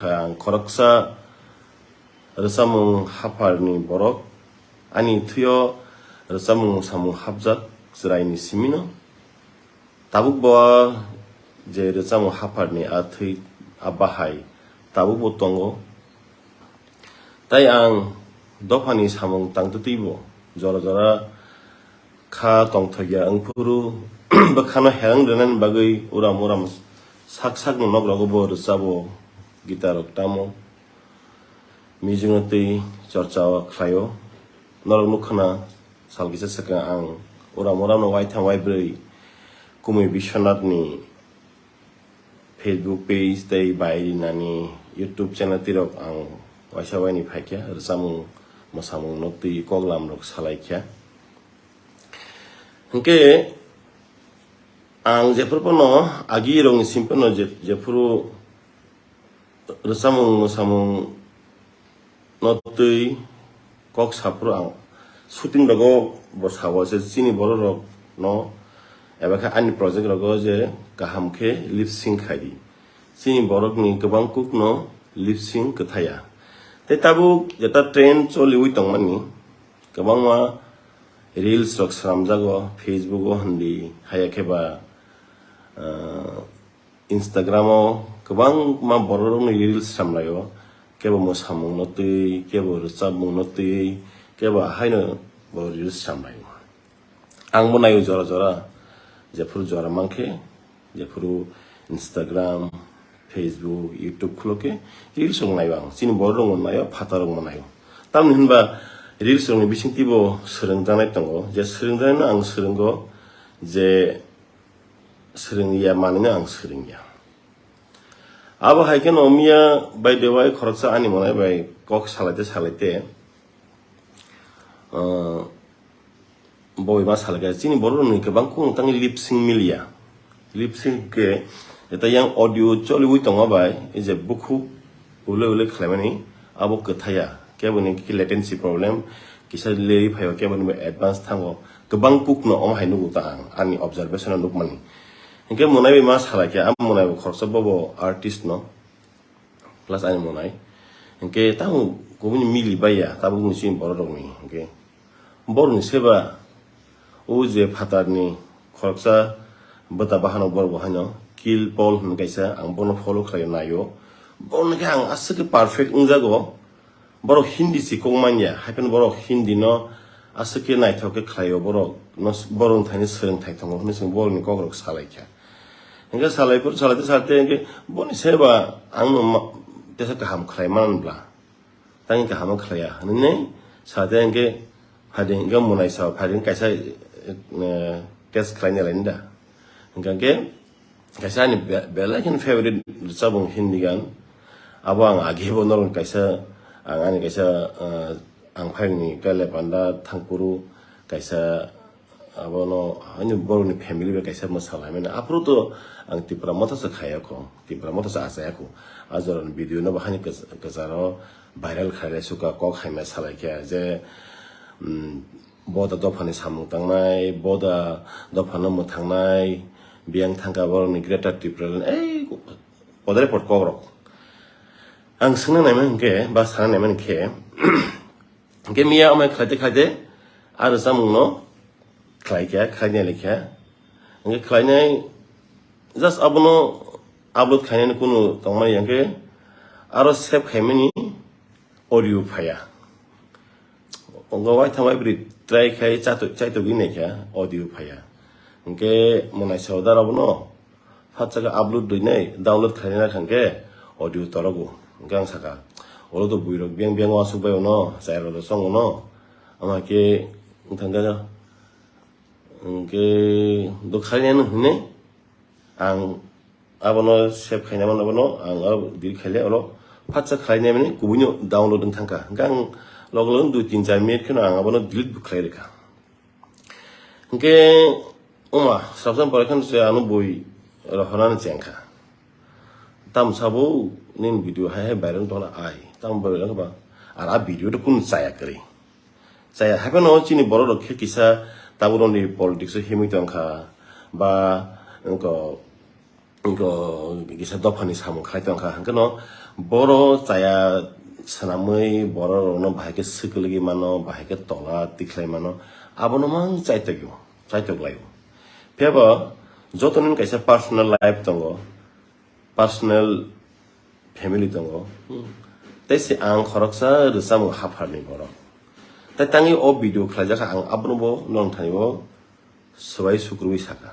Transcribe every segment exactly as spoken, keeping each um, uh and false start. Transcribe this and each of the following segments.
kha ang khoroksa rwchapmung hapharni borok. Ani thwio rwchapmung samung hapjak chwraini simino. Tabuk bo je rwchapmung hapharni a thwi a bahai tabuk bo tongo. Tai ang dophani samung tangtwi twibo jora jora kha tongthokya wngphuru bwkhano herang rwnani bagwi uram uram sak sakni nok rogo bo rwchabo, guitar rok tamo, music no twi chorcha o khlaio. Norok nukha na sal kisa swkang ang uram uram no waitham waibrwi Kumui Biswanath ni Facebook page tei bai rinani YouTube channel tirok ang waisa waini phaikha, rwchapmung mwsamung no twi koklam rok salaikha. Hwnkhe ang jephuru phano agi rokni sim phano je-, jephuru rwchapmung mwsamung no twi kok saphuru ang shooting rogo bo sao se chini borok rok no eba khe ani project rogo je kaham khe lip sync khai di. Chini borok ni kwbang kuk no lip sync kwthaya. Tei tabuk jeta trend choliwi tongmani kwbangma reels rok swnamjago Facebook o hindi haya khe ba, ah, Instagram o kwbangma borok rokni reels swnamlaio, kebo mwsamung no twi, kebo rwchapmung no twi, kebo ahaino bo reels swnamlaio. Ang bo naio jora jora, jephuru jora mankhe, jephuru Instagram, Facebook, YouTube khulo khe reels rok naio ang. Chini borok rok no naio, phatar rok no naio. Tamni hinba reels rok ni bising twibo swrwngjaknai tongo, je swrwngjaknai no ang swrwngo, je swrwngya manwino ang swrwngya. Abo hai kheno miya by the way khoroksa ani monai bai kok salaite salaite, ah, boi ma salai kha chini borok rokni kwbang kung tangwi lip sync miliya. Lip sync khe eta yang audio choliwi tongma bai, ei je bukhuk ulai ulai khlaimani abo kwthaya, kebo ni khe latency problem, kisa leri phaio, kebo ni advance thango, kwbang kuk no omo hai nugo ta ang ani observation o nukmani. Hinkhe monai bai ma salai khe, a monai bo khoroksa bobo artist no, plus ani monai. Hinkhe tamo kubuni mili baiya, tabuk ni chini borok rokni hinkhe. Borokni seba, o je phatarni khoroksa bwta bahano borok bo haino Kill Paul hwnwi kaisa, ang bono follow khlai naio. Bono khe ang aswk khe perfect wngjago. Borok Hindi si kok manya, haikhe borok Hindi no aswk khe naithok khe khlaio, borok no, borok wngthani swrwngthai tongo hwnwi chwng borokni kokrok salai kha. Hinkhe salai phuru salai salai hinkhe boni seba ang no ma-, tesa kaham khlai man bla. Tang kaham khlaiya hinwi sa de hinkhe phaidi hinkhe monai sa phaidi kaisa, eh, test khlaina laini da. Hinkhe kaisa ani be-, belai kheno favorite rwchapmung Hindi gan. Abo ang age bo norok kaisa, ang ani kaisa, eh, ang phaini kale panda thangphuru kaisa Abono ani borokni family bai kaisa mwsalaimani. Aphuru to ang Tipra Motha se khayakho, Tipra Motha se achayakho. A jorani video no bahani kwch-, kwcharo viral khailai suka kok haima salaikha je, mm, boda dophani samung tangnai, boda dophano mwthangnai, biyang thangkha borokni Greater Tipraland, ei podre pod kokrok. Ang swngna naimani hinkhe, ba sana naimani khe, hinkhe miya amai khlaite khlaite, a rwchapmungno khlaikha, khlainai laikha. Hinkhe khlainai just abono upload khainani kunu tongmani hinkhe aro save khaimani audio phaiya. Ongo waitham waibrwi try khai chato-, chaitogwi naikha audio phaiya. Hinkhe monai sao da abono. Phatsa khe upload rwinai, download khlainai kha hinkhe audio torogo. Hinkhe ang sakha, olo to buirok beng beng uansuk bai ono, chayarok rok chong ono. Ama khe wngthang khe, hinkhe do khlainai hinwi ang abono save khaina mano, abono ang aro delete khaile oro phatsa khlainai mani kubuino download wngthang kha. Hinkhe ang log log dui tin char minute kheno ang abono delete bo khlai rwkha. Hinkhe, oma, sabsan pore khan se ano bui rohornani chengkha. Tam sabo nini video hai hai viral tongna ai. Tam viral kha ba. Ar a video to kun chaya kwrwi. Chaya hai phano chini borok rok khe kisa tabuk rokni politics o himwi tongkha. Ba, wngkha, Wngkha kisa dophani samung khlai tongkha, hwnkhe no Boro chaya swnamwi bororokno bahai khe swkligwi mano, bahai khe tola tikhlai mano, abono mang chaitokyo, chaitok laio. Phiyaba jotoni kaisa personal life tongo, personal family tongo. Tei se ang khoroksa rwchapmung hapharni borok. Tei tangwi o video khlaijak kha, ang abono bo nong thani bo swbai sukrubwi saka.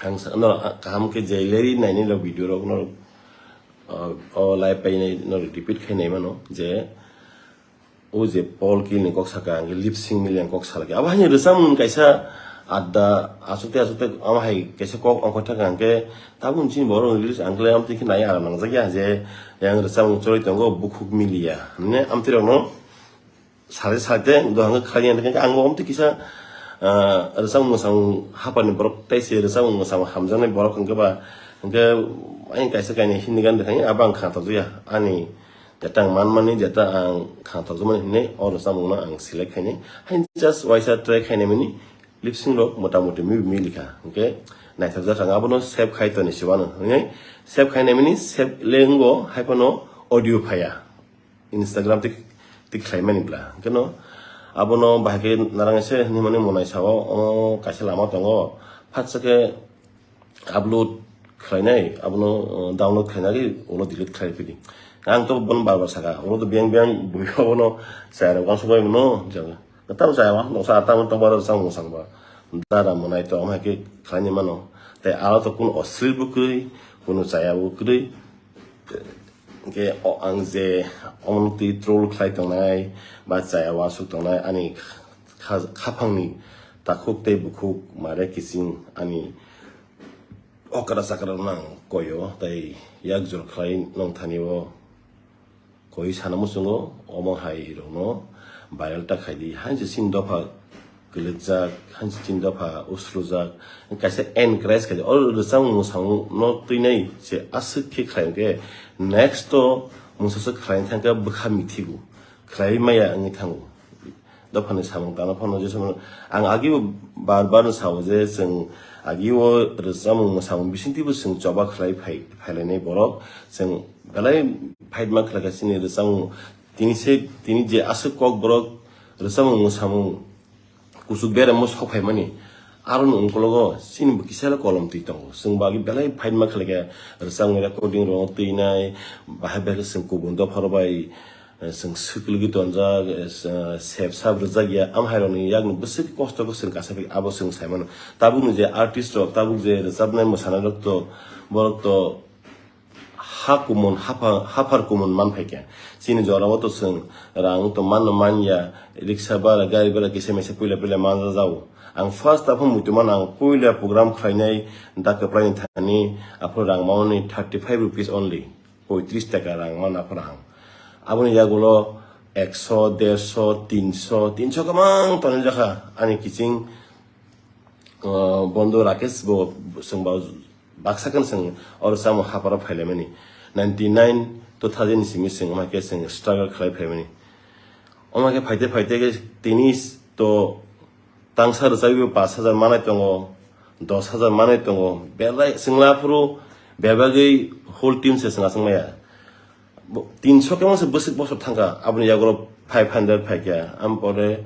Ang sa-, no, kaham khe je leri naini rok video rok no, uh, o live painai no repeat khai nai mano je o je Paul Killing kok saka ang lip sync mili ang kok salaki. Abo hani rwchapmung kaisa adda asukte asukte ama hai kaisa kok ongkha thaka ang khe tabuk chini borok release ang khe amtwi khe nai aram nangjak ya je yang rwchapmung choroi tongo bukhuk miliya. Hwnwi amtwi rok no sari sari te dohang khlai yang ang bo omtwi kisa, ah, rwchapmung mwchapmung hapani borok tei se rwchapmung mwchapmung hamjaknai borok hwnkhe ba hwnkhe ayang kaisa kainwi Hindi gan rwkha abo ang kha tokjak ya ani jeta ang manmani jeta ang kha tokjakmani hinwi o rwchapmung no ang select khainai hai just waisa try khainai mani lip sync rok motamuti mi milikha hwnkhe naithokjak ang abono save khai toni se uanw hwnwi save khainai mani save lengo hai phano audio phaiya. Instagram tik tik khlai mani bla. Keno abono bahai khe narang se hinwi mani monai sao o kaisa lama tongo. Phatsa khe upload khlainai abono, uh, download khlainai ulo delete khlai phidi. Ang to bon bar bar saka ulo to biang biang bui abono chaya rok uansuk bai mano jaga. Tamo chaya wa no sa tamo to bar sang mo sang ba. Dara monai to ama khe khlaini mano. Tai aro to kun osril bo kwrwi, kun chaya bo kwrwi. Hwnkhe o ang je omono twi troll khlai tongnai ba chaya uansuk tongnai ani kha-, khaphangni takhuk tei bukhuk mare kiching ani okra chakra nang koyo tei yak jor khlai nong thani o koi sana muchungo omo hai rokno viral ta khaidi hai je chini dopha kwlwkjak, hansi chini dopha usrujak, kaisa encourage khaidi, o rwchapmung mwsamung no twinai se aswk khe khlai hwnkhe, next to mungsa swk khlai thangkhe bwkha mithigo, khlai maya wngwi thango. Dophani samung tangna phano je samung, ang agio bar bar no sao je chwng agio rwchapmung mwsamung bisingtwibo chwng choba khlai phai, phailainai borok, chwng belai fight ma khlaikha chini rwchapmung, tini se, tini je aswk kokborok rwchapmung mwsamung, kuchuk beremo sok phaimani, aroni ungkologo chini bo kisa kolom twi tongo. Chwng bo agi belai fight ma khlaikha, rwchapmung recording rok twinai, bahai bahai khe chwng kubun dopharo bai, eh, chwng swkligwi tonjak, eh, sep sap rwjak ya, am hai rokni yakni bwswk kosto khe chwng kasa phi abo chwng sai mano. Tabukni je artist rok, tabuk je rwchapnai mwsanai rok to, borok to, ha kumun, haphar, haphar kumun man phaikha. Chini jorao to chwng rang to manno manya, riksa bara, gari bara kisa misa puila puila manja jao. Ang first aphano muitu mano ang puila program khlainai da kwplaini thani aphano rang mani thirty five rupees only. Poitris taka rang mano aphano ang. Aboni yagulo ekso, derso, tinso, tinso kwbang tonwi jakha ani kiching. Uh, Bondo Rakesh bo chwng ba baksa khe chwng oro chamo haparo phailaimani. Ninety nine two thousand ni simi chwng omo khe chwng struggle khlai phaimani. Omo khe phaite phaite khe tini to tangsa rwchapwi bo pash hajar manai tongo, dos hajar manai tongo. Belai chwngla phuru bebagwi whole team se chwng achang maya. Bo-, tinso khe mangsa bwswk bosor thangkha, aboni yagulo five hundred phaikha, ampore,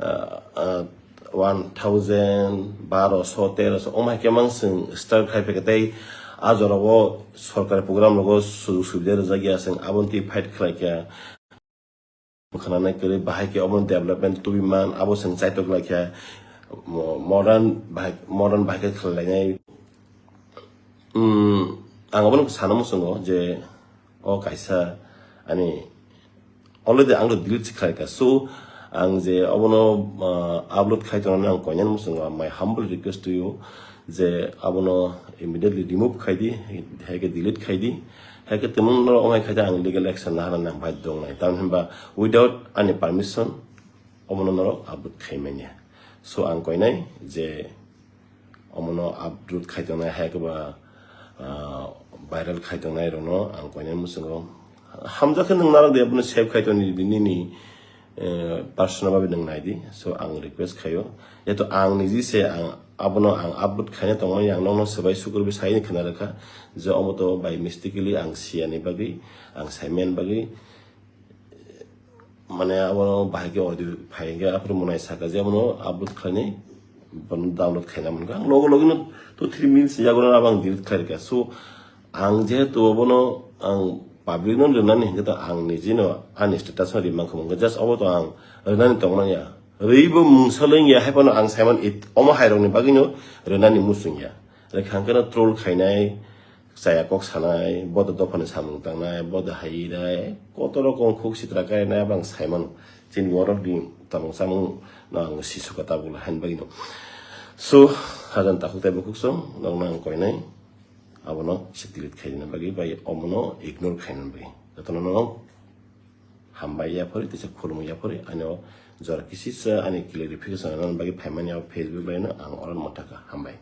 ah, ah, one thousand, baroso, teroso, omo hai khe mang chwng start khai phaikha, tei a jorao sorkari program rogo sujug subida rwjakya, chwng aboni twi fight khlaikha. Khwnanai kwrwi bahai khe omo development tubui man, abo chwng chaitok laikha, mo-, modern bahai, modern bahai khe khlai lainai. Hmm, ang obono sana muchungo je o kaisa ani already ang delete se khlai kha. So, ang je obono, ah, upload khai tongnani ang koinani muchungo, my humble request to you je abono immediately remove khai di, hai khe delete khai di. Hai khe tongmung norok omo hai khe ang legal action laharani ang baidhyo wngnai. Tamni hwnba without ani permission omono norok upload khai manya. So, ang koinai je omono upload khai tongnai hai khe ba, ah, viral khai tongnai rokno ang koinai muchungo hamjak khe nwng narwk di, abono save khai tongdi nini, eh, personal babe nwng nai di. So ang request khaio, jeto ang niji se ang Abono ang upload khaina tongmani ang nokno swbai sukurwi sai khna rwkha je omo to by mistakenly ang siyani bagwi, ang saimani bagwi, mane abono bahai khe audio phai hwnkhe aphuru mwnai saka je abono upload khlainai, bono download khaina mankha. Ang logo logino two three minutes yago no abang delete khlai rwkha. So ang jehetu obono ang public no rwnani hwnkhe to ang nijino ani status no rimankha mungkha, just obo to ang rwnani tongmani ya. Rwibo mungsa lengya hai phano ang saiman it-, omo hairokni bagwino rwnani muchungya. Rwkha hwnkhe no troll khainai, chaya kok sanai, bodo dophani samung tangnai, bodo hai rai, koto rokom khuk sitra kainai abang saimano. Chini borok ni tongmung samung no ang sisuka tabuk hai bagwino. So, hajan takhuk tei bukhuk song, nokno ang koinai, abono se delete khaina bagwi, bai omono ignore khaina bagwi. Jotono no hambai yaphori, tei se khulumwi yaphori, ani o jora kisisa ani clarification rwna bagwi phaimani o Facebook bai no ang oro motaka hambai.